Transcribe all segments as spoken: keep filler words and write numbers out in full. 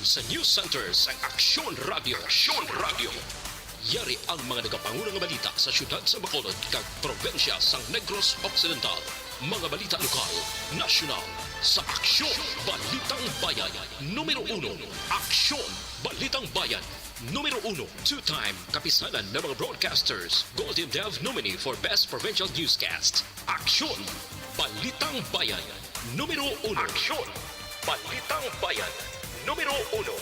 Sa News Center sang Aksyon Radio. Aksyon Radio. Yari ang mga nagapanguna nga balita sa siyudad sa Bacolod kag probinsya sang Negros Occidental. Mga balita lokal, nasyonal, sa Aksyon Balitang Bayan. Numero uno, Aksyon Balitang Bayan. Numero uno, two-time kapisanan ng mga broadcasters, Golden Dove nominee for Best Provincial Newscast. Aksyon Balitang Bayan. Numero uno. Aksyon Balitang Bayan. Numero uno.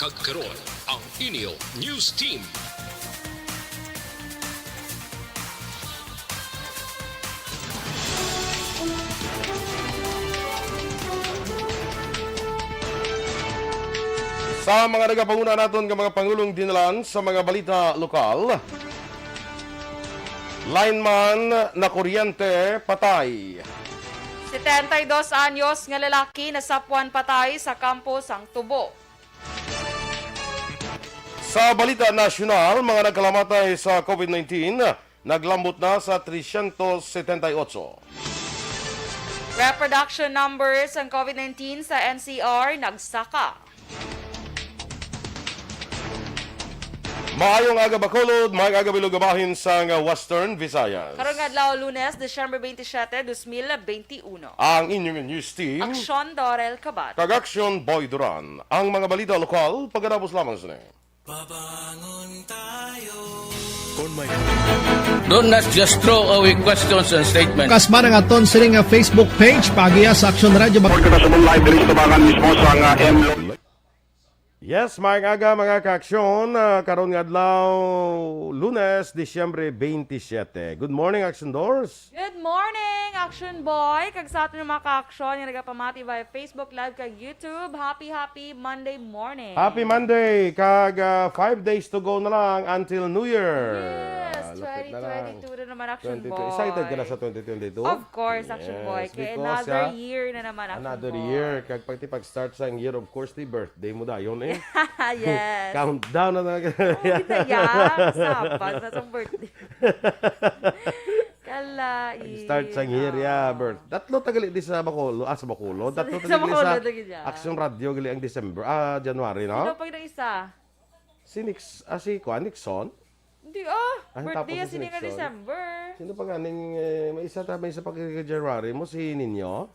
Kag karon, ang inyo news team. Sa mga nagapanguna naton nga mga pangulong dinalan sa mga balita lokal, lineman na kuryente patay. Setenta y dos anyos nga lalaki nasapwan patay sa kampo sang tubo. Sa balita nasyonal, mga nagkalamatay sa COVID nineteen naglambot na sa trescientos setenta y ocho. Reproduction numbers sang COVID nineteen sa N C R nagsaka. Maayong aga, Bacolod. Maayong aga, Bilog, bahin sang Western Visayas. Karong adlaw, Lunes, Disyembre twenty-seven, dos mil twenty-uno. Ang inyong news team. Aksyon Dorel Kabat. Kag Aksyon Boy Duran. Ang mga balita lokal, pagkatapos lamang sini. Pabangon tayo. Don't not just throw away questions and statements. Kasma nga aton sini nga Facebook page, paagiha sa Aksyon Radio Bak- Report kita sa live diri sa Tabangan mismo sa nga M. Yes, maayong aga, mga kaaksyon. Ah, karon nga adlaw, Lunes, Disyembre twenty-seven. Good morning, Aksyon Dors. Good morning, Aksyon Boy. Kag sa aton nga mga kaaksyon nga nagapamati via Facebook Live kag YouTube, happy, happy Monday morning. Happy Monday. Kag, ah, five days to go na lang until New Year. Yes, lapit na lang. Twenty twenty-two na naman, Aksyon Boy. Excited ka na sa twenty twenty-two? Of course, Aksyon Boy. Yes, kay because, another, ah, year na naman, Aksyon Boy. Another year. Kag pag, pag start sang year, of course, di birthday mo dayon, eh. Yes. Countdown na talaga. Oh, kita ya. Sapat na tong birthday. Kalai. Start sang year, ya, ah, birth. Tatlo tagali di sa Bacolod, ah, sa Bacolod. Sa, tatlo tagali sa Bacolod lagi ya. Aksyon Radio gali ang December, ah, January, no? Sino pa yung isa? Si Nix-, ah, si kuan, Nixon? Hindi, ah. Ang birthday tapos si sini nga Nixon. December. Sino pa ganing, eh, may isa ta-, may isa pa kay January mo, si Nino?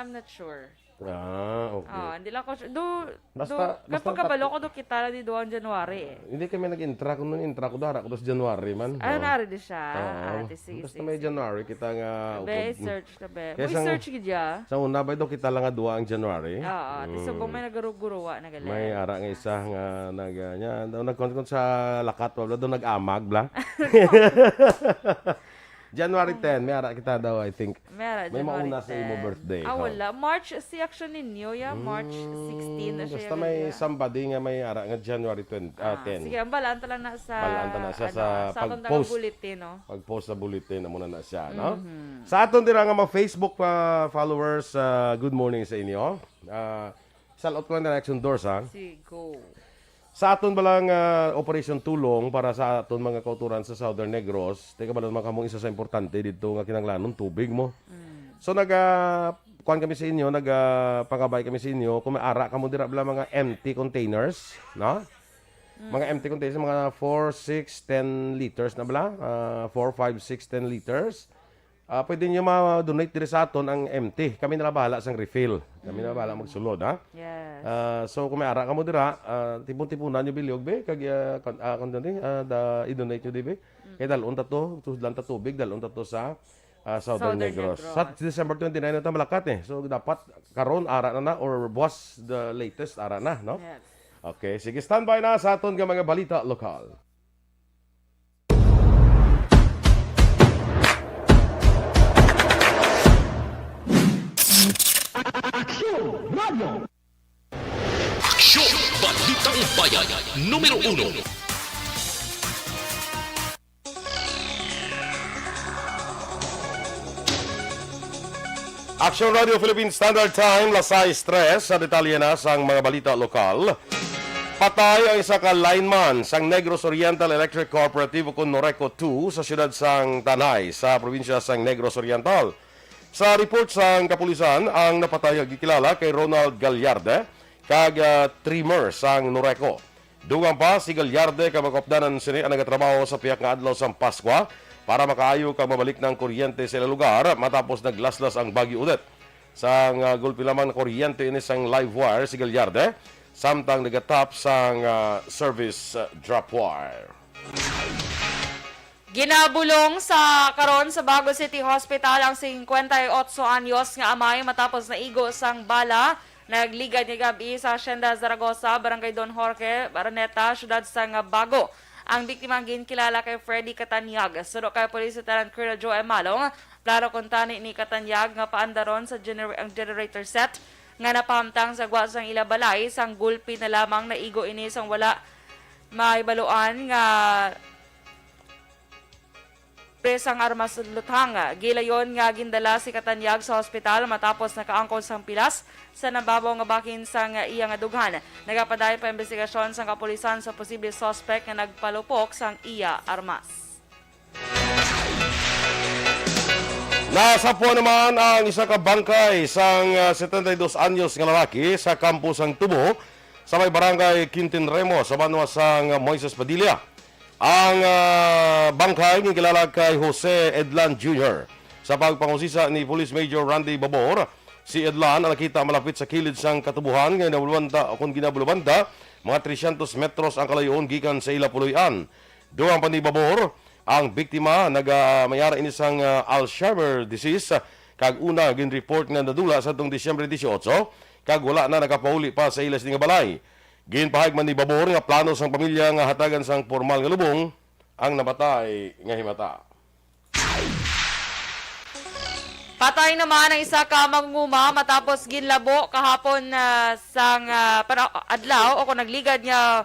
I'm not sure. Ah, okay. Ah, hindi lang ko sure. Do, basta, do, basta kapag kabalo ko, do kita lang di duwang January, eh. Hindi kami nag-intra. Kung nag-intra ko, dara ko dos January man. Ah, no? Nari di siya. Oo. Ah, di, sige, basta sige, may sige. January, kita nga, be, upod, search na, be. Kaya mo sang, i-search gid ya. Sa una ba, do kita lang nga duwa ang January? Oo, di, mm, subong may nagaruguruwa na gali. May ara nga isa nga nag-, ah, nya, daw nagkonkon sa lakat, wala daw nag-amag, bla. January ten, may ara kita daw, I think. May ara, may January mauna sa imo ten. Birthday. Ah, oh, wala. March si Aksyon Ninyo, ya. March sixteen na siya. Mm, basta may somebody nga may ara nga January twenty, ah, ah, ten. Sige, ang balaan ta lang na sa, balaan ta na siya, ano, sa, sa atong pag-post, taga-bulletin, no? Pag-post sa bulletin, amo na na siya, no? Mhm. Sa aton dira nga mga Facebook, ah, followers, ah, good morning sa inyo. Ah, shout out ko lang na Aksyon Dors, ha? Sige, go. Sa aton bala nga, ah, Operation Tulong para sa aton mga kauturan sa Southern Negros, ti kabalo naman kamo isa sa importante didto nga kinahanglanon tubig mo. Mm. So, nag, ah, kuan kami sa inyo, nag, ah, pangabay kami sa inyo, kung may ara kamo dira bala mga empty containers, no? Mm. Mga empty containers, mga four, six, ten liters na bala, ah, four, five, six, ten liters. Ah, pwede nyo ma-donate diri sa aton ang empty. Kami na lang bahala sang refill. Kami na lang bahala magsulod, ha? Yes. Ah, so, kung may ara kamo dira, ah, tipon-tipunan nyo, Bilyog, be, kag, ah, kon-, ah, kon-, dali, ah, da, i-donate nyo, di, be? Mm. Kay dalon ta to, sudlan ta tubig, dalon ta to sa, ah, Southern Negros. Southern Negros. Sa December twenty-nine na ta malakat, eh. So, dapat karon, ara na na, or buwas, the latest, ara na, no? Yes. Okay, sige, standby na sa aton nga mga balita lokal. Aksyon Radio. Aksyon, Balitang Bayan, numero uno. Aksyon Radio Philippine Standard Time, las sais tres, sa detalye na sang mga balita lokal. Patay ang isa ka lineman sang Negros Oriental Electric Cooperative, ukon Noreco two, sa siyudad sang Tanay, sa probinsya sang Negros Oriental. Sa report sang kapulisan, ang napatay nga gikilala kay Ronald Gallarde kag, ah, Trimmer sang Noreco. Dugang pa, si Gallarde kag mga kaupdanan sini ang nagatrabaho sa pihak nga adlaw sang Paskwa para makaayo kag mabalik na ang kuryente sa ilang lugar matapos naglaslas ang Bagyo Odette. Sang, ah, gulpi lamang nakuryente ini sang live wire si Gallarde, samtang nagatap sang, ah, service, ah, drop wire. Ginabulong sa karon sa Bago City Hospital ang singkwenta y otso anyos nga amay matapos naigo sang bala nagligad nga gab-i sa Hacienda Zaragoza, Barangay Don Jorge, Araneta, siyudad sang Bago. Ang biktima ang ginkilala kay Freddy Cataniag. Suno kay Police Lieutenant Colonel Joe M. Malong, plano kuntani ni Cataniag nga paandaron sa gener-, ang generator set nga napahamtang sa gwa sang ila balay. Sang gulpi na lamang naigo ini sang wala mahibaluan nga pre sang armas luthang. Gilayon nga gindala si Cataniag sa hospital matapos nakaangkon sang pilas sa nababaw nga bahin sang iya nga dughan. Nagapadayon pa imbestigasyon sang kapulisan sa posible suspect nga nagpalupok sang iya armas. Nasapwan naman ang isa ka bangkay sang, ah, setenta y dos anyos nga lalaki sa kampo sang Tubo sa may barangay Quintin Remo sa banwa sang Moises Padilla. Ang, ah, bangkay ginkilala kay Jose Edlan Junior. Sa pagpangusisa ni Police Major Randy Babor, si Edlan ang nakita malapit sa kilid sang katubohan nga ginabulubanda, o kon ginabulubanda, mga trescientos metros ang kalayoon gikan sa ila puloy-an. Dugang pa ni Babor, ang biktima naga-, may ara ini sang, ah, Alzheimer disease, ah, kag una gin-report nga nadula sa atong Disyembre dieciocho, kag wala na nakapauli pa sa ila sini nga balay. Ginpahayag man ni Babor nga plano sang pamilya nga hatagan sang pormal nga lubong ang namatay nga himata. Patay naman ang isa ka mangunguma matapos ginlabo kahapon, ah, sang, ah, pana-, adlaw o kung nagligad nga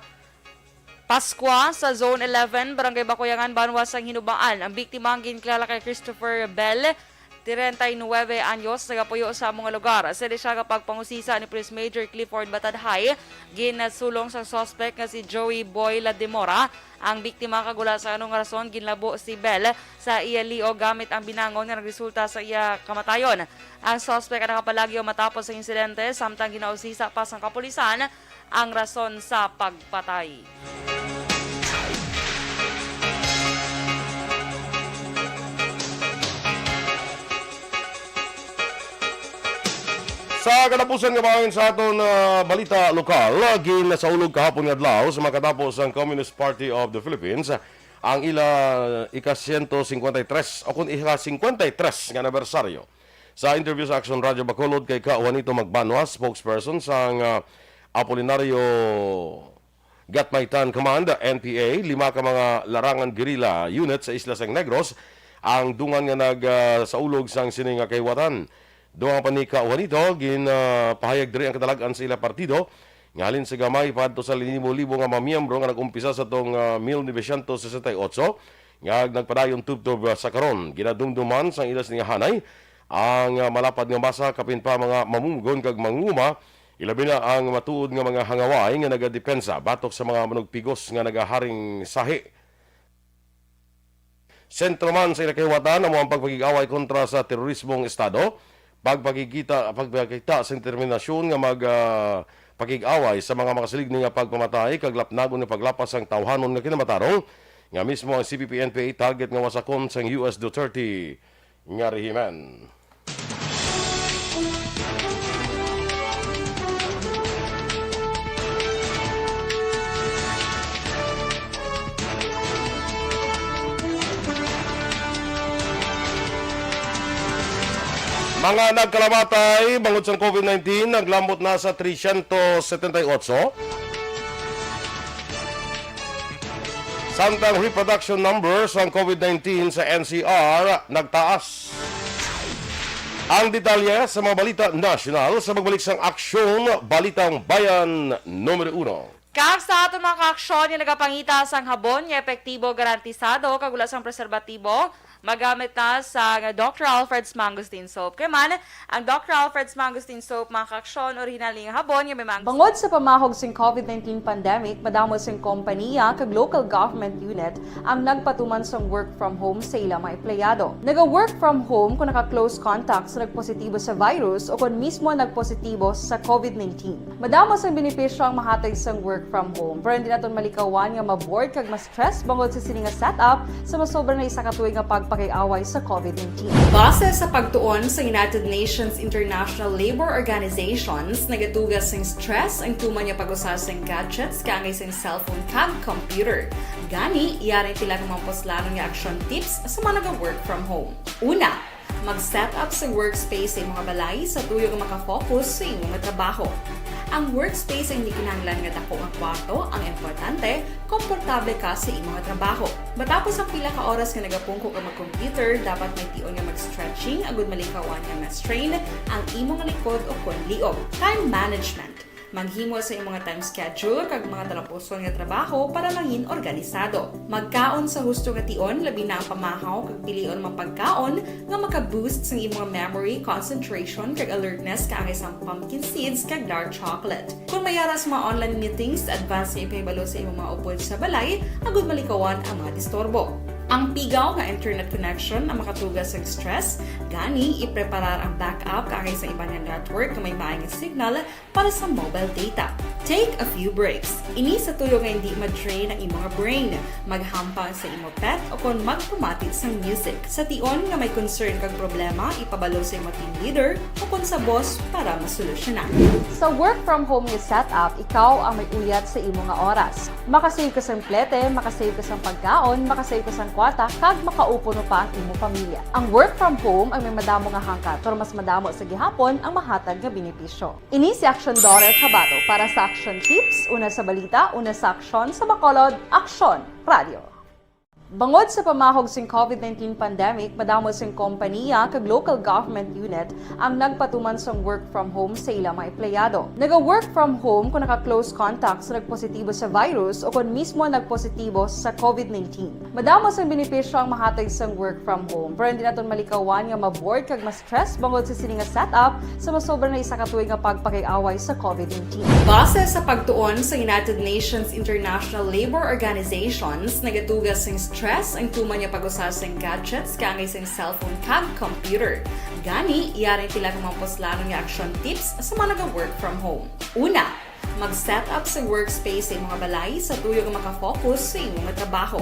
Paskwa sa Zone eleven, Barangay Bakuyangan, Banwa sang Hinubaan. Ang biktima ang ginkilala kay Christopher Bell, treinta y nueve anyos, nagapuyo sa amo nga lugar. Sa di siya nga pagpangusisa ni Police Major Clifford Batadhay, ginsulong sang suspect nga si Joey Boy Lademora ang biktima kag wala sa anong rason ginlabo si Bell sa iya liog gamit ang binangon nga nagresulta sa iya kamatayon. Ang suspect ang nakapalagyo matapos sa insidente, samtang ginausisa pa sang kapulisan ang rason sa pagpatay. Sa katapusan nga bahin sa aton, ah, balita lokal, ginasaulog kahapon nga adlaw sa mga katapo sang Communist Party of the Philippines ang ila ika-siyento singkwenta y tres o kon ika-singkwenta y tres nga anibersaryo. Sa interview sa Action Radio Bacolod kay Ka Juanito Magbanwa, spokesperson sang, ah, Apolinario Gatmaitan Command, N P A, lima ka mga larangan guerrilla unit sa isla sang Negros ang dungan nga nag, ah, saulog sang sini nga kahiwatan. Dugang pa ni Ka Juanito, gin, ah, pahayag diri ang kadalag-an sa ila partido nga halin sa gamay paadto sa libo-libo nga mga miyembro nga nag-umpisa sa tong, ah, mil novecientos sesenta y ocho nga nagpadayon tubtob, ah, sa karon. Ginadumduman sang ila sini nga hanay ang, ah, malapad nga masa, kapin pa mga mamumugon kag mangunguma, ilabi na ang matuod nga mga hangaway nga nagadepensa batok sa mga manugpigos nga nagaharing sahi. Sentro man sa ila kahiwatan amo ang pagpakig-away kontra sa terorismong estado, pagpakikita, pagpakita sa determinasyon nga mag, ah, pakig-away sa mga makasiligni nga pagpamatay kag lapnagon nga paglapas sang tawhanon nga kinamatarong nga mismo ang C P P N P A target nga wasakon sang U S Duterte nga rehimen. Mga nagkalamatay bangod sang COVID nineteen naglambot na sa trescientos setenta y ocho. Samtang reproduction numbers sang COVID nineteen sa N C R nagtaas. Ang detalye sa mga balita nasyonal sa pagbalik sang Aksyon Balitang Bayan numero uno. Kag sa aton mga kaaksyon nga nagapangita sang habon nga epektibo, garantisado, kag wala sang preserbatibo, magamit na sa nga Doctor Alfred's Mangosteen Soap. Kay man, ang Doctor Alfred's Mangosteen Soap, mga kaaksyon, orihinal ni nga habon nga may mango. Bangod sa pamahog sing covid nineteen pandemic, madamo sing kompaniya kag local government unit ang nagpatuman sang work from home sa ila mga empleyado. Naga-work from home kung naka-close contact sa nagpositibo sa virus o kung mismo nagpositibo sa covid nineteen. Madamo sang benepisyo ang mahatag sang work from home, pero hindi naton malikawan nga ma-bored kag ma-stress bangod sa sini nga setup sa masobra na isa ka tuig nga pagpakig-away sa covid nineteen. Base sa pagtuon sa United Nations International Labor Organizations, nagatuga sing stress ang tuman nga pag-usa sing gadgets kaangay sing cellphone kag computer. Gani, yari sila nga mga puslanon nga action tips sa mga naga-work from home. Una, mag-set up sa workspace sa imong balay sa tuyo nga makafocus sa imong trabaho. Ang workspace ay hindi kinahanglan nga dako nga kwarto, ang importante, komportable ka sa imong trabaho. Matapos ang pila ka oras nga nagapungko ka mag-computer, dapat may tion nga mag-stretching agud malikawan nga ma-strain ang imong likod o kon liog. Time management. Maghimo sa imong time schedule kag mga talapuson nga trabaho para mangin organisado. Magkaon sa husto nga tion, labi na ang pamahaw kag pilion mga pagkaon nga maka-boost sang imong memory, concentration, kag alertness kaangay sang pumpkin seeds kag dark chocolate. Kung may ara sa mga online meetings, advance nga ipahibalo sa imong mga upod sa balay agud malikawan ang mga disturbo. Ang pigaw nga internet connection ang makatuga sang stress, gani ipreparar ang backup kaangay sa iban nga network nga may maayong signal para sa mobile data. Take a few breaks. Ini sa tuyo nga hindi ma-drain ang imo nga brain. Maghampang sa imo pet o kon magpamati sang music. Sa tion nga may concern kag problema, ipabalo sa imo team leader o kon sa boss para masolusyonan. Sa work from home nga setup, ikaw ang may uyat sa imo nga oras. Makasave ka sang plete, makasave ka sang pagkaon, makasave ka sang kwarta, kag makaupod pa ang imo pamilya. Ang work from home ang may madamo nga hangkat, pero mas madamo sa gihapon ang mahatag nga benepisyo. Ini si Aksyon Daughter Tabato para sa Aksyon Tips, una sa balita, una sa aksyon, sa Bacolod, Aksyon Radio. Bangod sa pamahog sing covid nineteen pandemic, madamo sing kompaniya kag local government unit ang nagpatuman sang work from home sa ila mga empleyado. Naga-work from home kung naka-close contact sa nagpositibo sa virus o kon mismo nagpositibo sa covid nineteen. Madamo sang benepisyo ang mahatag sang work from home, pero hindi naton malikawan nga ma-bored kag ma-stress bangod sa sini nga setup sa masobra na isa ka tuig nga pagpakig-away sa covid nineteen. Base sa pagtuon sa United Nations International Labor Organizations, nagatuga sing stress ang tuman nga pag-usa sing gadgets kaangay sing cellphone kag computer. Gani, yari sila nga mga puslanon nga action tips sa mga naga-work from home. Una, mag-set up sa workspace sa imong balay sa tuyo nga makafocus sa imong trabaho.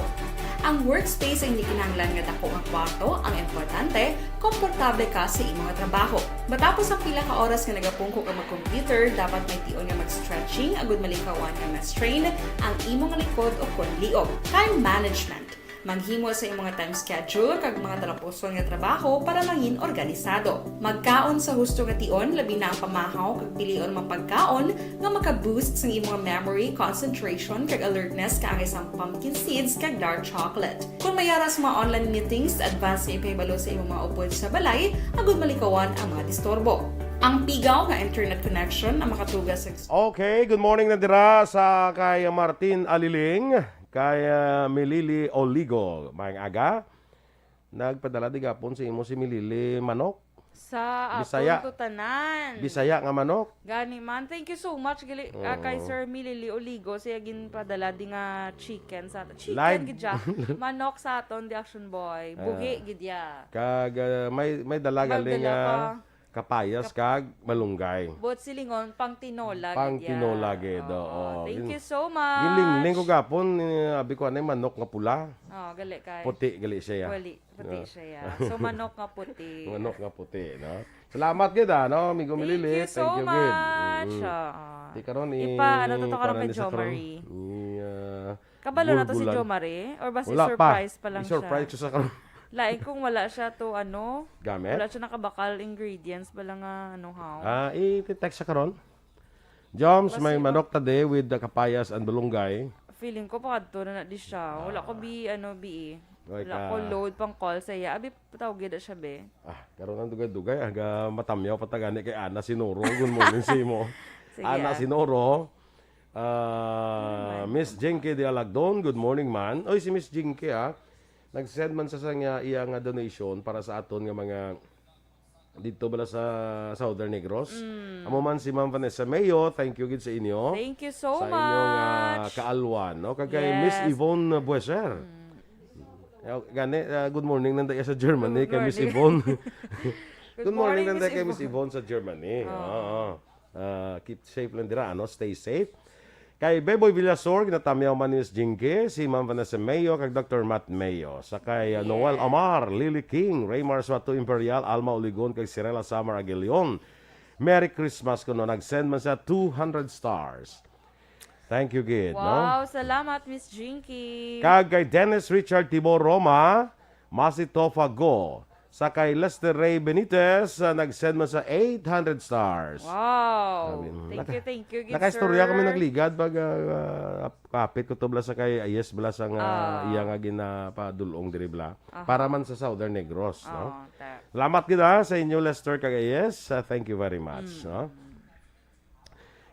Ang workspace ay hindi kinahanglan nga dako nga kwarto, ang importante, komportable ka sa imong trabaho. Matapos ang pila ka oras nga nagapungko ka mag-computer, dapat may tion nga mag-stretching agud malikawan nga ma-strain ang imong likod o kon liog. Time management. Maghimo sa imong time schedule kag mga talapuson nga trabaho para mangin organisado. Magkaon sa husto nga tion, labi na ang pamahaw kag pilion mga pagkaon nga maka-boost sang imong memory, concentration, kag alertness kaangay sang pumpkin seeds kag dark chocolate. Kung may ara sa mga online meetings, advance nga ipahibalo sa imong mga upod sa balay agud malikawan ang mga disturbo. Ang pigaw nga internet connection ang makatuga sa Okay, good morning na dira sa kay Martin Aliling, kay, ah, Milili Oligo. Maayong aga. Nagpadala di gapon sa imo si Milili manok. Sa Bisaya. Akon to tanan. Bisaya nga manok. Gani man. Thank you so much gali, ah, kay Oo. Sir Milili Oligo, siya ginpadala di nga chicken sa chicken Live. gid siya. Manok sa aton di Action Boy. Buhi Ah. gid ya. Kag, ah, may, may dala May gali dala nga pa. Kapayas kag malunggay. Buot silingon, pang tinola gid ya. Pang tinola gid, Oo. oo. Thank Gin-, you so much. ginlingling ko gapon, eh, abi ko, "Anay manok nga pula?" Oh, gali kay. Puti gali siya. Wali, puti Ah. siya ya. So, manok nga puti. Manok nga puti, no? Salamat gid, ah, no, Amigo Thank Milili. you so Thank you gid. much. Mm-mm. Oo. Di karon, Ipa, ano to, to karon ipaanan kay ni sa karon? Jomari? Ni, ah, Kabalo na to si Bulbulan. Jomari? Or basi Wala pa. surprise pa lang I-surprise siya? ko sa karon. Lain kung wala siya to, ano, Gamit? wala siya nakabakal ingredients, bala nga, ano, how? Ah, i-text sa karon. Joms, Basi may ma- manok ta di with the kapayas and balunggay. Feeling ko, pakadto na na di siya. Wala ko Ah. bi, ano, bi, eh. Wala Wala ka. ko load pang call sa iya. Abi, patawag gid siya, be. Ah, karon ang dugay-dugay, aga matamyaw pa ta gani kay Ana Sinoro. Good morning sa imo. Sige, Ana ah. Sinoro. Ah, Miss Jinky de Alagdon, good morning, man. Oy, si Miss Jinky, ah. Nag-send man sa, sa nga iya nga donation para sa aton nga mga dito bala sa Southern Negros. Mm. Amo man si Ma'am Vanessa Mayo, thank you gid sa inyo. Thank you so Sa inyong, ah, much. kaalwan, no? Kag kay Miss Yes. Yvonne Bueser. Mm. Ah, gani, ah, good morning nanda iya sa Germany Good kay Miss morning. Yvonne. Good Good morning morning, nanda Miss kay Miss Yvonne. Yvonne sa Germany. Oh. Oo. Ah, keep safe lang dira, ano? Stay safe. Kay Beboy Villasor, ginatamyaw man ni Miss Jinky, si Ma'am Vanessa Mayo, kag Doctor Matt Mayo. Sa kay, ah, Noel Yes. Amar, Lily King, Raymar Suato Imperial, Alma Oligon, kag Sirela Samar Aguilion. Merry Christmas kuno. Nag-send man sa two hundred stars. Thank you gid, no? Wow, salamat, Miss Jinky. Kag kay Dennis Richard Tibor Roma, Masi Tofa Go. Sa kay Lester Ray Benitez, ah, nag-send man sa eight hundred stars. Wow. Sabi, mm, Thank naka-, you, thank you, good nakaistorya kami sir. nagligad pag, ah, ah, kapit ko to bala sa kay Ayes bala sa nga Ah. iya nga ginapadulong diri bala. Aha. Para man sa Southern Negros, no? Oh, ta- Salamat gid, ha, sa inyo, Lester kag Ayes. Ah, thank you very much, Mm. no?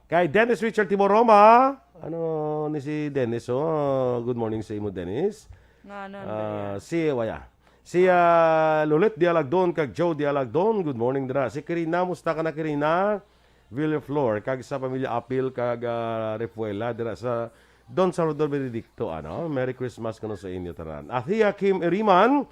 Kay Dennis Richard Timoroma. Ano ni si Dennis, oh? Good morning sa imo, Dennis. Nga, ano, ano Ah, yan? si, waya. Si, ah, Lulit Dialagdon kag Joe Dialagdon. Good morning, dira. Si Kirina, musta ka na, Kirina? Villaflor, kag sa pamilya Apil, kag, ah, Refuela, dira sa Don Salvador Benedicto, ano? Merry Christmas kuno sa inyo tanan. Athea Kim Iriman,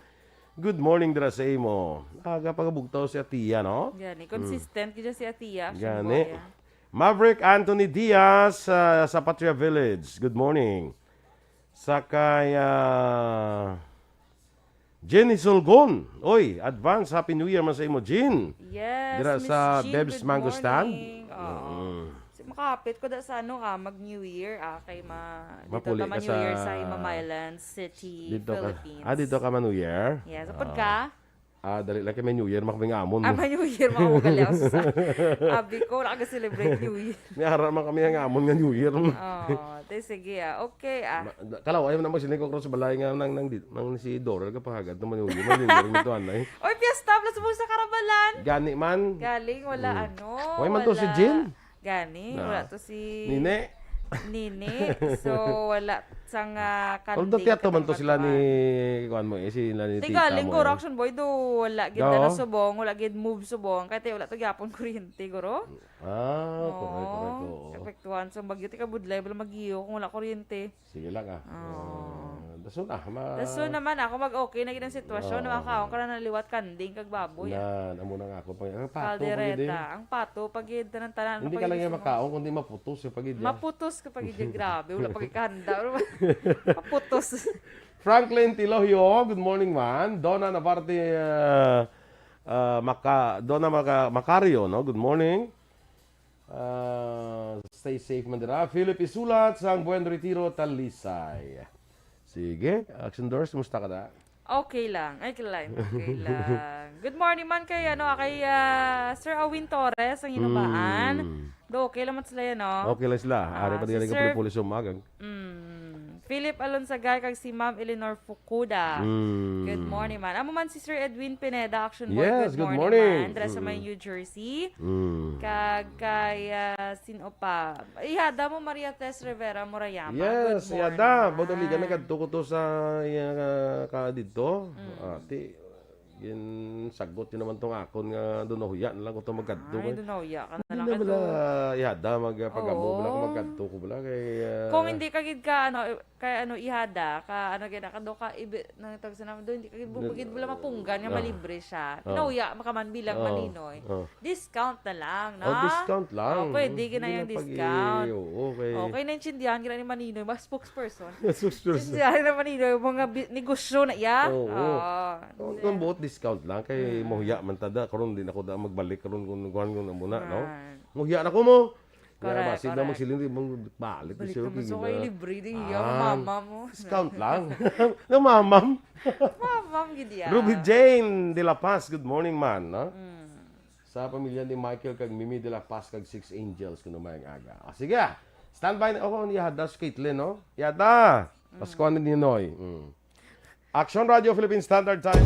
good morning dira sa imo. Aga pa kabugtaw si Athea, no? Gani, Hmm. consistent gid si Athea, Gani. Shimboya. Maverick Anthony Diaz, ah, sa Patria Village. Good morning. Sa kay, ah, Jenny Sulgon. Oy, advance Happy New Year man sa imo, Jean. Yes, Dira Miss sa Jean, Beb's good Mango Stand. morning. Oo. Mm. Si, makapit ko da sa ano, ah, mag New Year, ah, kay ma-, dito Mapuli ta ma ka New Year sa sa Himamaylan City, dito ka. Philippines. Ah, dito ka ma New Year? Yes, upod Ah. ka? Ah, dali lang kay may New Year, makabing amon Ah, mo. may New Year, mga magalyos. Abi ko, wala ka celebrate New Year. May ara man kami ang amon nga New Year. Oh, te, sige, ah. Okay, ah. Ma-, da-, kalaw, ayaw na magsiling ko cross balay nga nang, nang, di-, nang si Doral ka pahagad, nang may New Year, may New Year, may tuwan na eh. Oy, piyesta, plus mo sa Karabalan. Gani man. Galing, wala Hmm. ano, Way man to si wala. Jean? Gani, Na. wala to si Nine. Nine. So, wala sang, ah, Although kanding tiyato man to katong sila ni, katuan. kuwan mo eh, sila ni Di tita galing mo ko, eh. Action Boy, do, wala gid Oo. na subong, wala gid move subong, kay wala to gyapon kuryente, guro. Ah, correct, correct, Oo. oo. Epektuhan sa bagyo, ti kabudlay, wala magiyo kung wala kuryente. Sige lang, ah. Oo. Ah, dason, ah, ma- Dason naman, ako mag-okay na gid ang sitwasyon, Oo. makakaon ka na ng liwat kanding kag baboy, ah. Nan, amo na nga ako. Pang-, ang pato, pag-, Kaldereta. Ang pato, pag-, tanan-tanan, Hindi ka lang yung makaon, kundi maputos yung pag-, Maputos ka pag-, grabe, wala pag-, ikahanda. Maputos. Franklin Tilohio, good morning, man. Donna Navarte, ah, ah, Maca-, Donna Maca-, Macario, no? Good morning. Ah, stay safe man dira. Philip Isulat sang Buen Retiro, Talisay. Sige, Action Doors, kumusta ka da? Okay lang. Ay, kilain. Okay lang. Good morning man kay, ano, kay, ah, Sir Awin Torres, ang Hinubaan. Mm. Do, okay lang man sila yan, no? Okay lang sila. Ari Ah, pa si din ang Sir kapulupuli sa umagang. Mm. Philip Alonsagay kag si Ma'am Eleanor Fukuda. Mm. Good morning, man. Amo man si Sir Edwin Pineda, Action Boy. Yes, Good good morning, morning. man. Dira sa may Mm-mm. New Jersey. Mm. Kag kay, ah, sino pa? Ihada mo, Maria Tess Rivera Murayama. Yes, Good morning, ihada. Ba't ang liga man. nagkadto ko to sa, iya, ah, ka dito? Mm. Ati, ginsagot yun naman tong akon nga doon nahuya na lang ko to magkadto, Ay, eh. doon nahuya ka na Hindi lang na ka bala, doon. ihada, mag-, pag-amo, bala ko Oo. magkadto ko, bala, kay, ah, Kung hindi ka gid ka, ano, kay ano, ihada, ka, ano, gid, ka, do ka, ibi-, nang tawag sa naman doon, hindi ka gid, bukid, bala mapunggan nga Ah. malibre siya. Ah. Nahuya, makaman bilang Ah. maninoy. Ah. Discount na lang, no? Oh, discount lang. Oh, pwede, Hindi gina na yung pag-, discount. oo, okay. Okay, naintindihan, gina ni Maninoy, mas spokesperson. Spokesperson. Naintindihan na Maninoy, mga bi-, negosyo na iya. Oo. Oo. Kung, kung buot discount lang, kay Mm. mahuya man tada, karon di na ko da magbalik, karon kung kuhan ko na muna, no? Man. Mahuya na ko mo. Kaya Correct, basin na correct. magsiling, di magbalik Balik siya, naman sa kay libre din iya, Ah, mama mo. discount lang. Namamam. Mamam, gid iya. Ruby Jane de La Paz, good morning, man, no? Mm. Sa pamilya ni Michael kag Mimi de la Paz kag Six Angels kuno mayang aga. Ah, sige. Standby na ako ni Yada, si Caitlyn, no? Yada! Mm. Paskuhan ni Ninoy. Mm. Action Radio Philippine Standard Time.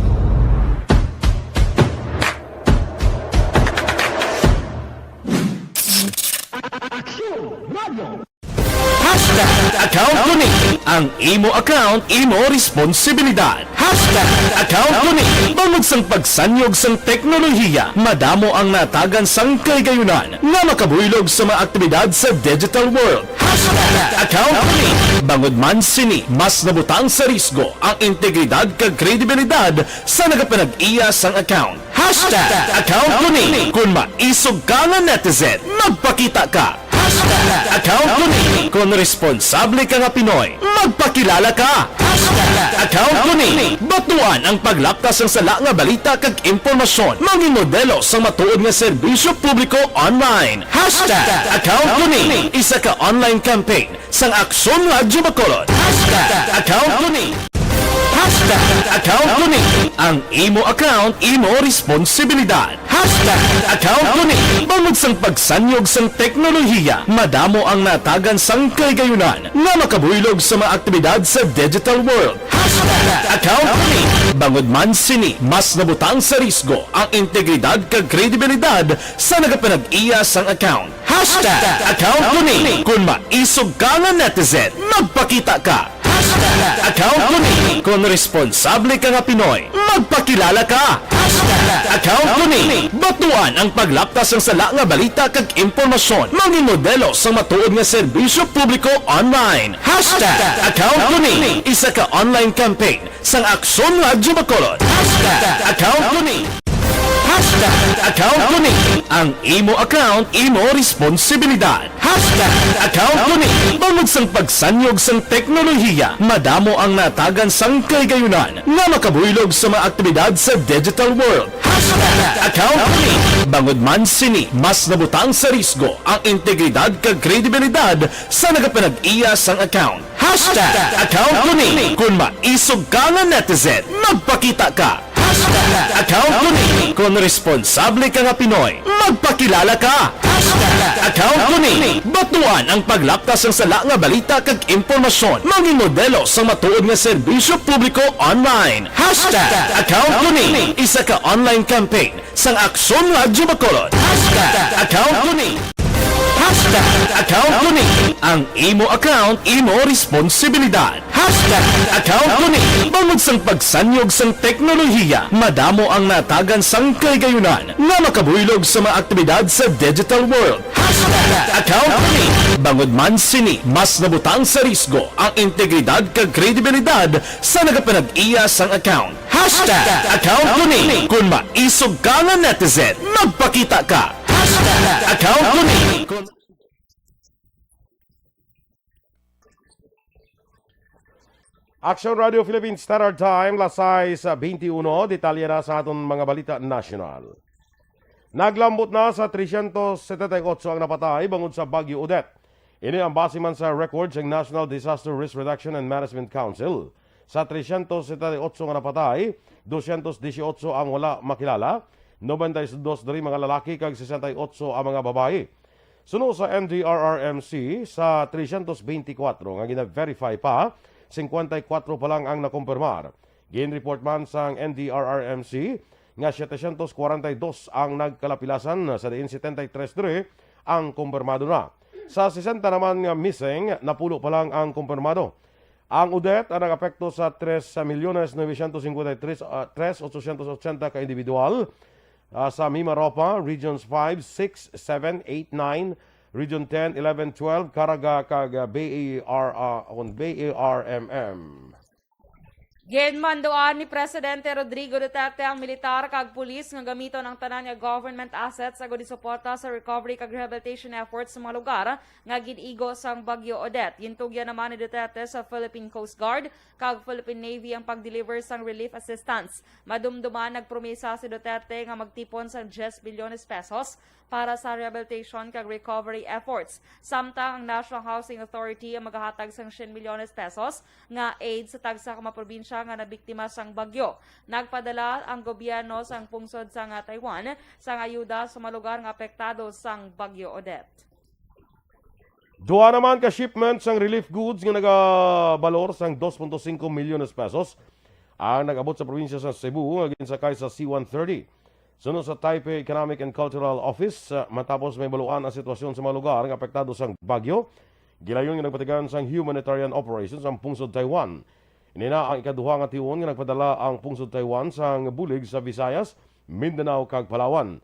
Action Radio. Hashtag account ko ni. Ang imo account, imo responsibilidad. Hashtag account ko ni. Bangod sang pagsanyog sang teknolohiya, madamo ang natagan sang kahigayunan nga makabuylog sa mga aktibidad sa digital world. Hashtag account ko ni. Bangod man sini, mas nabutang sa risgo ang integridad kag kredibilidad sa nagapanag-iya sang account. Hashtag account ko ni. Kung maisog ka nga netizen, magpakita ka. Hashtag account ko ni. Kung responsable ka nga Pinoy, magpakilala ka. Hashtag account ko ni. Batuan ang paglapta sang sala nga balita kag impormasyon. Mangin modelo sa matuod nga serbisyo publiko online. Hashtag account ko ni. Isa ka online campaign sang Aksyon Radyo Bacolod. Hashtag account ko ni. Hashtag account ko ni. Ang imo account, imo responsibilidad. Hashtag account ko ni. Bangod sang pagsanyog sang teknolohiya, madamo ang natagan sang kahigayunan nga makabuylog sa mga aktibidad sa digital world. Hashtag account ko ni. Bangod man sini, mas nabutang sa risgo ang integridad kag kredibilidad sa nagapanag-iya sang account. Hashtag account ko ni. Kung maisog ka nga netizen, magpakita ka. Hashtag account ko ni. Kung responsable ka nga Pinoy, magpakilala ka. Hashtag account ko ni. Batuan ang paglapta sang sala nga balita kag impormasyon. Mangin modelo sang matuod nga serbisyo publiko online. Hashtag account ko ni. Isa ka online campaign sang Aksyon Radyo Bacolod. Hashtag account ko ni. Hashtag account ko ni. Ang imo account, imo responsibilidad. Hashtag account ko ni. Bangod sang pagsanyog sang teknolohiya, madamo ang natagan sang kahigayunan nga makabuylog sa mga aktibidad sa digital world. Hashtag account ko ni. Bangod man sini, mas nabutang sa risgo ang integridad kag kredibilidad sa nagapanag-iya sang account. Hashtag account ko ni. Kung maisog ka nga netizen, magpakita ka. Hashtag account ko ni. Kung responsable ka nga Pinoy, magpakilala ka. Hashtag account ko ni. Batuan ang paglapta sang sala nga balita kag impormasyon. Mangin modelo sang matuod nga serbisyo publiko online. Hashtag account ko ni. Isa ka online campaign sang Aksyon Radyo Bacolod. Hashtag account ko ni. Hashtag account ko ni. Ang imo account, imo responsibilidad. Hashtag account ko ni. Bangod sang pagsanyog sang teknolohiya, madamo ang natagan sang kahigayunan nga makabuylog sa mga aktibidad sa digital world. Hashtag account ko ni. Bangod man sini, mas nabutang sa risgo ang integridad kag kredibilidad sa nagapanag-iya sang account. Hashtag account ko ni. Kung maisog ka nga netizen, magpakita ka. Hashtag account ko ni. Action Radio Philippines Standard Time, las sais beintiuno. Detalye na sa aton mga balita nasyonal. Naglambot na sa trescientos setenta y ocho ang napatay bangod sa Bagyo Odette. Ini ang base man sa record sang National Disaster Risk Reduction and Management Council. Sa trescientos setenta y ocho nga napatay, doscientos dieciocho ang wala makilala, noventa y dos diri mga lalaki kag sesenta y ocho ang mga babayi. Suno sa N D R R M C, sa trescientos beintikwatro nga gina-verify pa, singkwenta y kwatro pa lang ang nakumpirmar. Gin-report man sang N D R R M C nga setecientos kwarenta y dos ang nagkalapilasan, sa diin setenta y tres diri ang kumpirmado na. Sa sesenta naman nga missing, napulo pa lang ang kumpirmado. Ang Odette ang nag-apekto sa tres milyones novecientos cincuenta y tres, ah, tres ochocientos ochenta ka individual, ah, sa Mimaropa, Regions five, six, seven, eight, nine, Region ten, eleven, twelve, Caraga, kag, ah, B A R, ah, on B A R M M. Ginmanduan ni Presidente Rodrigo Duterte ang militar kag pulis nga gamiton ang tanan nga government assets agud isuporta sa recovery kag rehabilitation efforts sa mga lugar nga gin-igo sang Bagyo Odette. Gintugyan naman ni Duterte sa Philippine Coast Guard kag Philippine Navy ang pag-deliver sang relief assistance. Madumduman, nagpromesa si Duterte nga magtipon sang diyes bilyones pesos para sa rehabilitation kag recovery efforts, samtang ang National Housing Authority ang magahatag sang syen milyones pesos nga aid sa tagsa ka mga probinsya nga nabiktima sang bagyo. Nagpadala ang gobyerno sang pungsod sang, ah, Taiwan sang ayuda sa mga lugar nga apektado sang Bagyo Odette. Duha naman ka shipment sang relief goods nga nagabalor sang dos punto singko milyones pesos ang nag-abot sa probinsya sa Cebu nga ginsakay sa C one thirty. Suno sa Taipei Economic and Cultural Office, ah, matapos mahibaluan ang sitwasyon sa mga lugar nga apektado sang bagyo, Gilayon nga nagpatigan sang humanitarian operations ang pungsod Taiwan. Ini na ang ikaduha nga tion nga nagpadala ang pungsod Taiwan sang bulig sa Visayas, Mindanao, kag Palawan.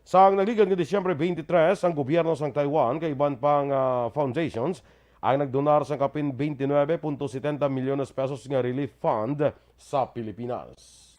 Sang nagligad nga Disyembre twenty-three, ang gobyerno sang Taiwan kag iban pa nga foundations ang nagdonar sang kapin twenty-nine punto setenta milyones pesos nga relief fund sa Pilipinas.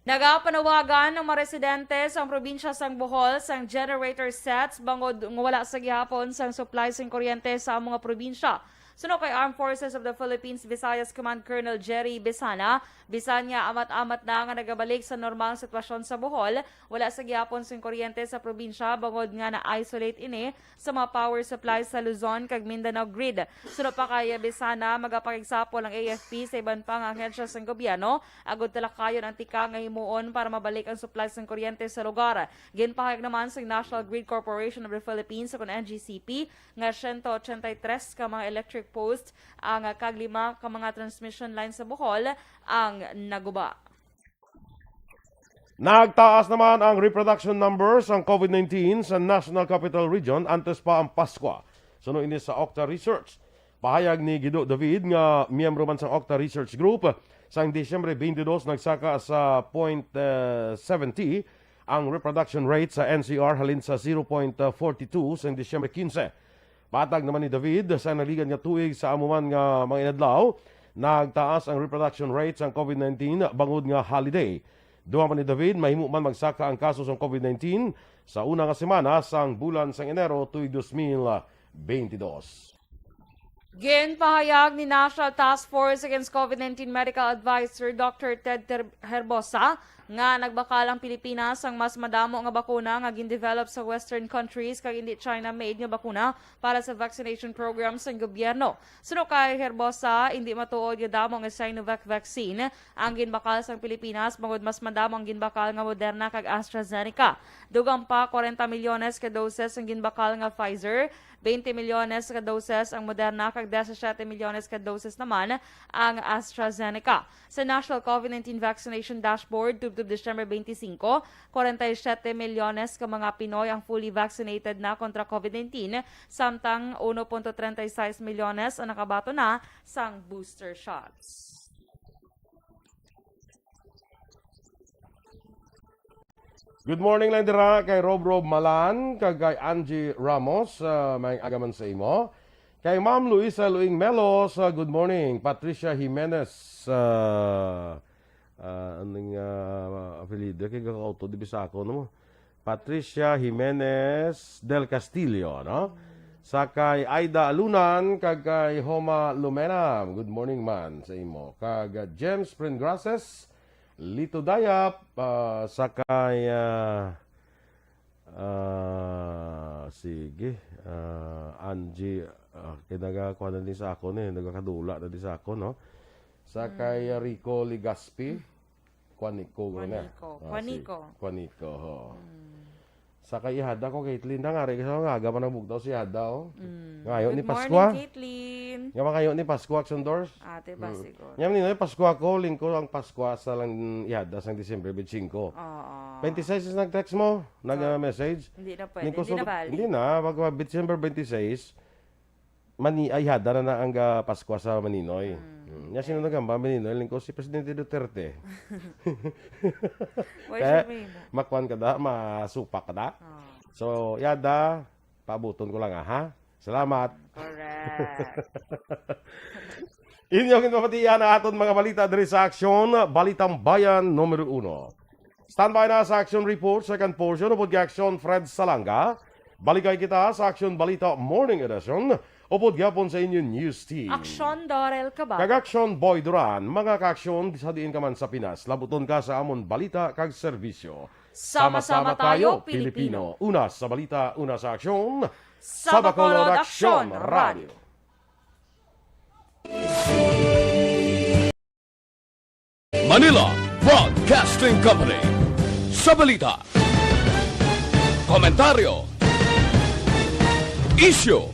Nagapanawagan ang mga residente sang probinsya sang Bohol sang generator sets bangod nga wala sa gihapon sang supply sang kuryente sa among mga probinsya. Suno kay Armed Forces of the Philippines Visayas Command Colonel Jerry Besana, bisan nga amat-amat na nga nagabalik sa normal nga sitwasyon sa Bohol, wala sa gihapon sang kuryente sa probinsya bangod nga na-isolate ini sa mga power supply sa Luzon kag Mindanao grid. Suno pa kay Besana, magapakigsapol ang A F P sa iban pa nga ahensya sang gobyerno agud talakayon ang tikang nga himuon para mabalik ang supply sang kuryente sa lugar. Ginpahayag naman sang National Grid Corporation of the Philippines, o kon N G C P, nga siyento ochenta y tres ka mga electric posts ang, kag lima ka mga transmission line sa Bohol ang naguba. Nagtaas naman ang reproduction numbers sang COVID nineteen sa National Capital Region antes pa ang Paskwa. Suno ini sa Octa Research. Pahayag ni Guido David nga miyembro man sang Octa Research Group, sang Disyembre twenty-two nagsaka sa point, eh, seventy ang reproduction rate sa N C R halin sa zero point forty-two sang Disyembre quince. Matag naman ni David, sa nagligad nga tuig sa amo man nga mga inadlaw, nagtaas ang reproduction rate sang COVID nineteen bangod nga holiday. Dugang pa ni David, mahimo man magsaka ang kaso sang COVID nineteen sa una nga semana sang bulan sang Enero tuig dos mil bentidós. Ginpahayag ni National Task Force Against COVID nineteen Medical Advisor Doctor Ted Ter-, Herbosa nga nagbakal ang Pilipinas sang mas madamo nga bakuna nga gindevelop sa Western countries kag indi China-made nga bakuna para sa vaccination program sang gobyerno. Suno kay Herbosa, indi matuod nga damo nga Sinovac vaccine ang ginbakal sang Pilipinas, bangod mas madamo ang ginbakal nga Moderna kag AstraZeneca. Dugang pa, kwarenta milyones ka doses ang ginbakal nga Pfizer, twenty milyones ka doses ang Moderna, kag disisiete milyones ka doses naman ang AstraZeneca. Sa National COVID nineteen Vaccination Dashboard, tubtob Disyembre twenty-five, kwarenta y siete milyones ka mga Pinoy ang fully vaccinated na kontra COVID nineteen, samtang uno punto treinta y seis milyones ang nakabaton na sang booster shots. Good morning lang dira kay Rob Rob Malan kag kay Angie Ramos. Ah, may aga man sa imo. Kay Ma'am Luisa Luing Melos, ah, good morning. Patricia Jimenez, ah, ah, ano nga, ah, apelyido? Kay gakauto, di bisa ako, no? Patricia Jimenez del Castillo, no? Sa kay Aida Alunan, kag kay Homa Lumena. Good morning man sa imo. Kag, ah, James Prengrases, Lito Dayap, ah, sa kay, ah, ah, sige, ah, Angie, ah, kay nagakuha na din sa ako ni, nagakadula na din sa ako, no? Sa kay, ah, Rico Legaspi, Kuaniko, guro na. Kuaniko. Ah, Kuaniko. Si Kuaniko, ho. Mm. Sa kay Ihada ko, Caitlyn, na nga, rin, sa nga, aga man ang bugtaw si Ihada, oh. Mm. Ngayon ni Good Paskwa. Morning, Caitlyn. Nga mga ngayon ni Paskwa, Action Doors. Ate ba, Mm. siguro? Nga, nino, Paskwa ko, lingko ang Paskwa sa lang Ihada sang December twenty-five. Oo. Twenty-six is nag-text mo, nag-, So, uh, message. Hindi na pwede, Lingko hindi na sulod-, valid. Hindi na, pag, uh, December twenty-six, Mani-, ay, Ihada na na ang, ah, Paskwa sa Maninoy. Mm. Mm. Nya, sino nagamba Maninoy? Lingko si Presidente Duterte. Why Eh, siya may mo? Makwan ka da, masupak ka da. Oh. So, Ihada, paabuton ko lang, ah, ha? Salamat. Correct. Inyong ginpapatian ang aton mga balita diri sa Aksyon, Balitang Bayan numero uno. Standby na sa Action Report, second portion, upod kay Action Fred Salanga. Balikay kita sa Action Balita Morning Edition, upod gyapon sa inyo News Team. Action Darrell Cabal. Kag Action Boy Duran, mga ka-aksyon, sa diin ka man sa Pinas, labuton ka sa amon balita kag serbisyo. Sama-sama tayo, Pilipino. Una sa balita, una sa aksyon. Sa Bacolod, Aksyon Radio. Manila Broadcasting Company. Sa balita, komentaryo, isyu,